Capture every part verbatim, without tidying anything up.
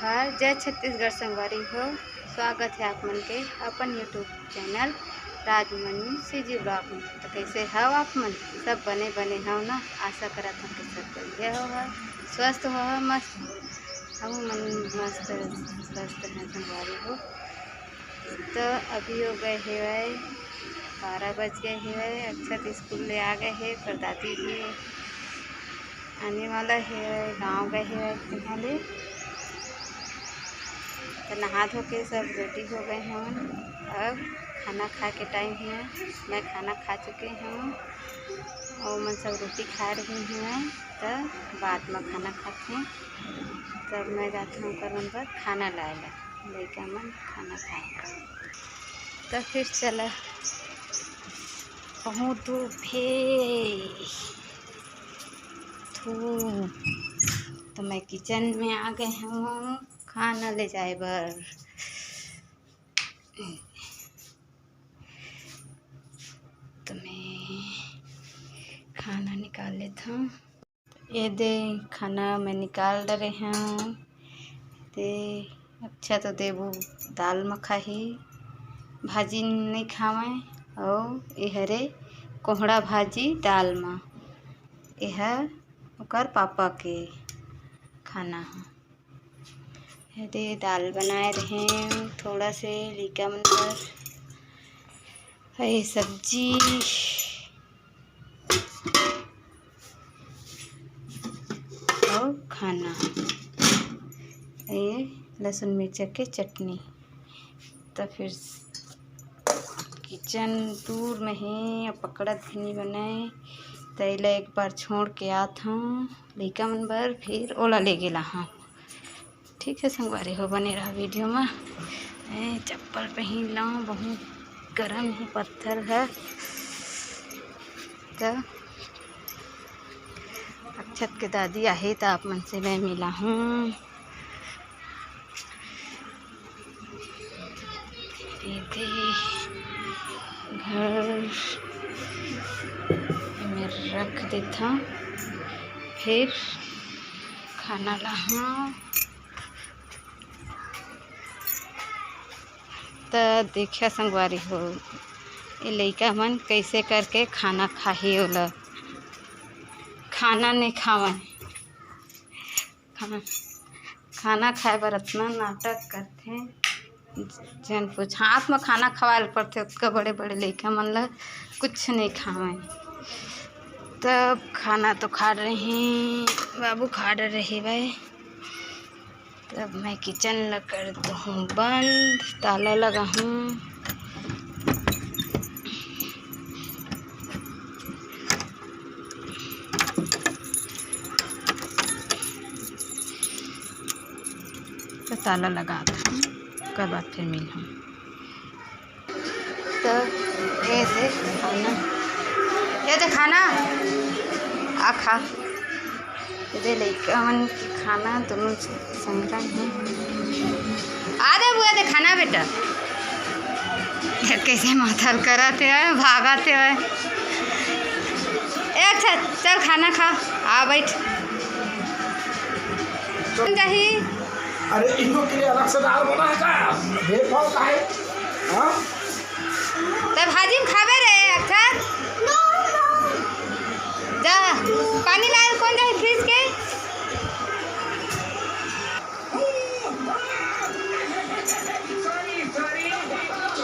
हर जय छत्तीसगढ़ संगवारी हो, स्वागत है आप मन के अपन YouTube channel Rajmani CG blog में। तो कैसे हव आप मन? सब बने बने हव ना? आशा करत हव कि सब बढ़िया हो, स्वस्थ हो, मस्त हो। हम मन मस्त स्वस्थ हैं संगवारी हो। तो अभी हो गए हेवय, बारह बज गए हेवय। अक्षत स्कूल ले आ गए हे, पर दादी भी आने वाला हे, गाँव गए हे तिहाँ ले। तो नहा धो के सब रेडी हो गए हवन। अब खाना खाए के टाइम हे। मैं खाना खा चुके हूँ और मन सब रोटी खा रही हूँ। तो बाद में खाना खाते हैं, तब मैं जाती हूँ ओकर मन बर खाना लाए ला। लइका मन खाना खाए। तो फिर चला, बहुत धूप हे। थू। तो मैं किचन में आ गए हूँ खाना ले जाए बर। तो मैं खाना निकाल लेता हूँ। ये दे, खाना मैं निकाल डरे हूँ। ते अच्छा तो देबू दाल म खाही, भाजी नहीं खावे। और ये हरे कोहड़ा भाजी दाल म, ये ह ओकर पापा के खाना ह। ये दे दाल बनाए रहे थोड़ा से लइका मन बर। ये सब्जी और खाना, ये लहसुन मिर्चा के चटनी। तो फिर किचन दूर में हे, अब पकड़त भी नहीं बनाए, तो एला एक बार छोड़ के आत हूँ लइका मन बर, फिर ओला ले गेला हूँ। ठीक है संगवारी हो, बने रहा वीडियो में। ए, चप्पल पहन लो, बहुत गरम है, पत्थर है। तो अक्षत के दादी आही तो आप मन से मैं मिला हूँ। ये दे घर में रख देता, फिर खाना ला। हाँ, त देखिया संगवारी हो, ये लइका मन कैसे करके खाना खाही। ओला खाना नहीं खावे, खाना, खाना खाए बर अतना नाटक करथे, जन पूछ। हाथ में खाना खवाए ल पड़थे, ओतका बड़े बड़े लइका मन ला कुछ नहीं खावे। तब खाना तो खा रही, बाबू खा रहे भाई। तब मैं किचन ला कर दूँ बंद, ताला लगाहूँ। तो ताला लगा दूँ, ओकर बाद फिर मिलहूँ। तो ये दे खाना, ये दे खाना, आ खा। ये दे लइका मन के खाना, दोनों संग रंग है। आ दे बुआ, दे खाना बेटा। ये कैसे माथल करत हे, भागत हे। ए, अच्छा, चल खाना खा, आ बैठ। कौन जाही? अरे, इनको के लिए अलग से दाल बना है क्या? भेदभाव का है? हाँ? त भाजी में खाबे रे अक्षत। जा, पानी लाए, कौन जाही फ्रिज के?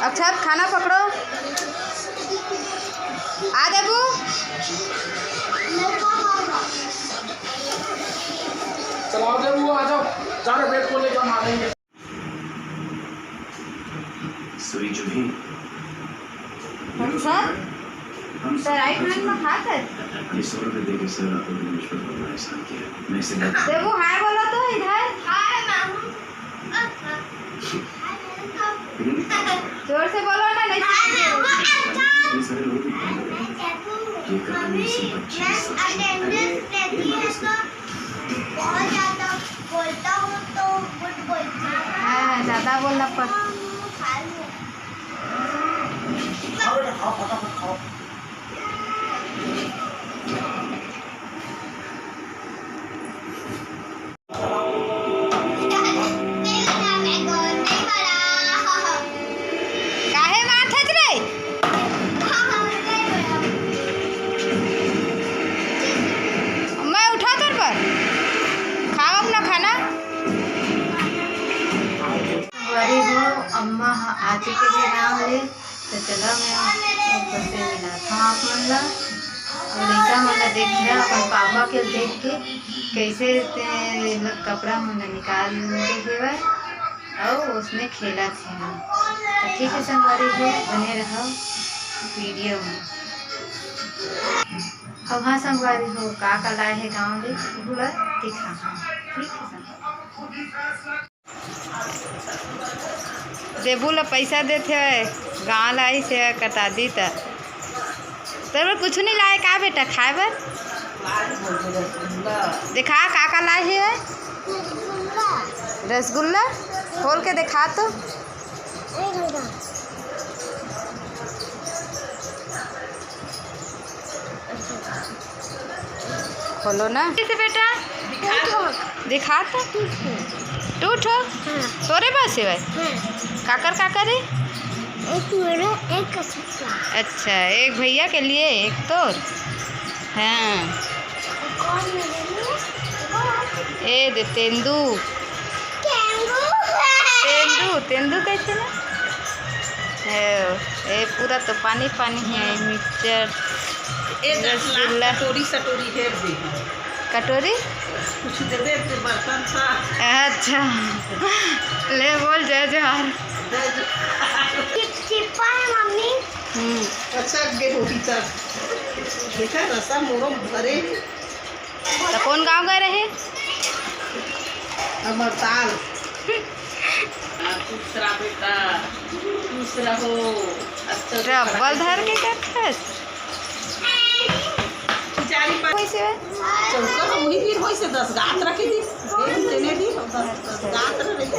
अक्षत, खाना पकड़ो। आ देबू। चलाओ देबू, आ जाओ। जा रे, बेट को लेकर मारेंगे। सुई चुभी। अच्छा, हम तो राइट हैंड में खात है। ये सौ रुपए देके सर आपको दिनेश पर बड़ा एहसान किया। मैं इसे देबू, हाय बोलो तो इधर। Hi ma'am. जोर से बोलो ना, नहीं सुनाई दे रहा। इतने सारे लोग भी काम कर रहे हैं। ये कहानी इसी बच्ची की सोच है। अरे, एक बार उसको बहुत ज्यादा बोलता हूँ तो गुड बोलती है। हाँ, ज्यादा बोलना पड़- खाओ बेटा, खाओ, फटाफट खाओ। अम्मा ह आ चुके हे गाँव ले, तो चलो मैं ऊपर से मिलात हूँ आप मन ला। और लइका मन ला देख रहा, अपन पापा के देख के कैसे ते लोग कपड़ा मन ला निकाल दे हेवय और उसमें खेलत हे। तो ठीक है संगवारी हो, बने रहो वीडियो में। अब हाँ संगवारी हो, का का लाए हे गाँव ले, उहू ला दिखा हाँ। ठीक है संगवारी। देबू ला पैसा देथे, गाँव ला आइस हे, कटा दी त। तोर बर कुछु नहीं लाए का बेटा खाए बर? देखा का का लाए हे। रसगुल्ला खोल के देखा तो। खोलो ना। कैसे बेटा? दिखा तो। टू ठो। हाँ। तोरे पास हे भाई? हाँ। काकर काकर हे? एक मेरे, एक अच्छा। अच्छा, एक भैया के लिए, एक तोर। हाँ। कौन मेरे लिए? ए दे तेंदू। तेंदू। तेंदू, तेंदू कैसे ना? ए, ए पूरा तो पानी पानी है, मिक्सचर, ए दस लाख रसगुल्ला। कटोरी सटोरी हेर दे। कटोरी? कुछ दे दे, दे बर्तन सा। अच्छा, ले बोल जय जोहार। जय जोहार। चिप-, चिप्पा है मम्मी। हम्म। अच्छा, गे होही तब। देखा, रसा मोरो भरे। तो कौन गाँव गए रहे? अमरताल। खुश रहा बेटा, खुश रहो। अच्छा से रब्बल पढ़ाई धर के करो। करथस। खिचड़ी पर कैसे है? चौका तो वही दिन होई से दस गात रखी थी। एक दिन तेने दी, दस, दस गात रखी थी।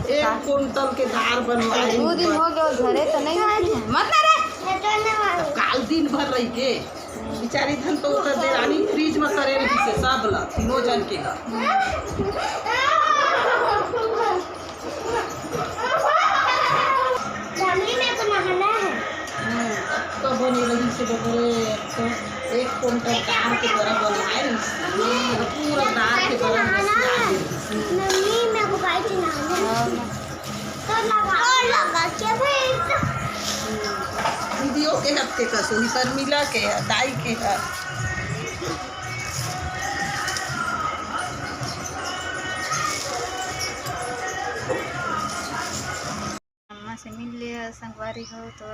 एक कुंटल के दार बनवाए। दो दिन हो गए, घरे तो नहीं होती है। मत ना रे। काल दिन भर रही के बिचारी धन तो ओकर देरानी फ्रिज में करे रही से सब ला, तीनों जन के ला। मम्मी, मेरे को नहाना है। हम्म, तो बनी रही से बगरे, तो एक कुंटल दार के बरा बनवाए रही से। पूरा दार के बरा बनवाए रही से। मम्मी, मेरे को बाइक नहाना है। तो लगा, लगा के भाई। दीदियों के हफ्ते का सोही, शर्मिला के है, दाई के है। अम्मा से मिल लिया संगवारी हो, तो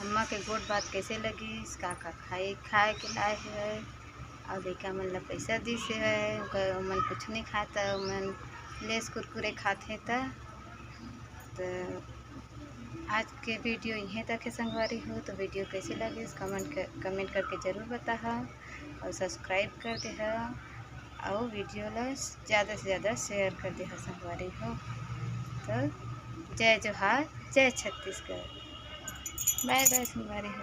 अम्मा के गोठ बात कैसे लगिस, का का खाए, खाए के लाए हे, अउ लइका मन ला पैसा दिस हे, ओकर, ओमन कुछ नहीं खात, ओमन लेस कुरकुरे खात हे। त, त आज के वीडियो इहें तक हे संगवारी हो। तो वीडियो कैसे लगिस, कमेंट कर, कमेंट करके जरूर बताहा। अउ सब्सक्राइब कर देहा, अउ वीडियो ला ज़्यादा से ज़्यादा शेयर कर देहा संगवारी हो। तो जय जोहार, जय छत्तीसगढ़, बाय बाय संगवारी हो।